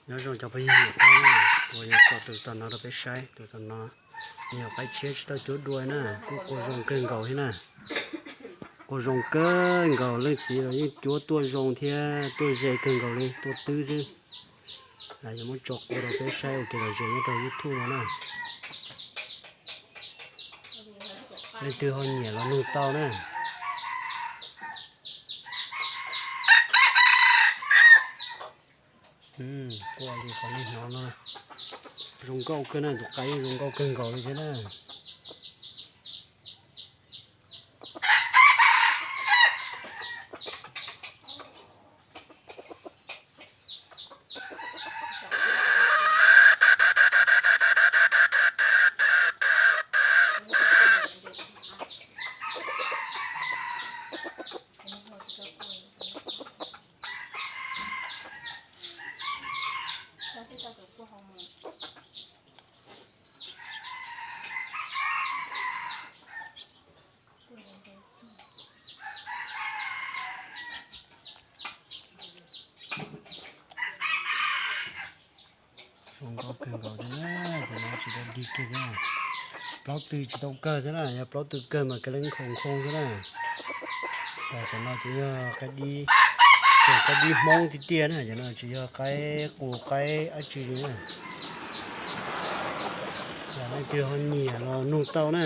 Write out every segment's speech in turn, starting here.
Nyob zoo cov phooj ywg niam qaib na, kuv yuav tso tus tom no rau peb saib. Tus tom no yog qaib tshiab tsis tau cuab dua na, kuj qua zoo kawg nkaus thiab na. Qua zoo kawg nkaus, leej txiv los yeej cuab tuaj zoo thiab tuaj ze kawg nkaus li, tuaj twb xwb. Yuav muab tso qua rau peb saib ua kev lom zem nyob rau YouTube no na. Leej twg ho nyiam los nug tau na. Kuj li qhov nej hnov no, zoo nkauj kawg na, tus qaib yeej zoo nkauj kawg nkaus li thiab na. Zoo nkauj kawg nkaus thiab na, cov no tsis tau dig kiag thiab. Plaub tw tsis tau kawg xwb na, yog plaub tw kawg mas kav leej nkhaus nkhaus xwb na. Cov no ces yog qaib dib, tseem qaib dib Hmoob tiag tiag na, cov no tsis yog qaib qus qaib dab tsi li na. Leej twg ho nyiam los nug tau na.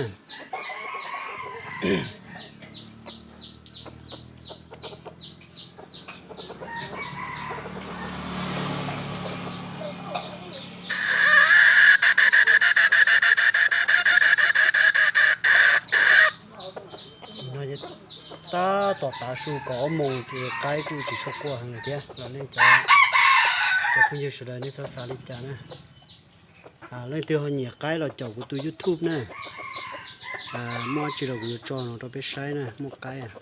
Tam no tab tom tav su kaum ob moos ces qaib kuj tsis tshua quaj heev lawm thiab los nej cov, cov phooj ywg sawv daws nej txhob xav li cas na. Leej twg ho nyiam qaib los caum kuv tus YouTube na. Muaj dab tsi los kuv yuav tso no rau peb saib na, muaj qaib.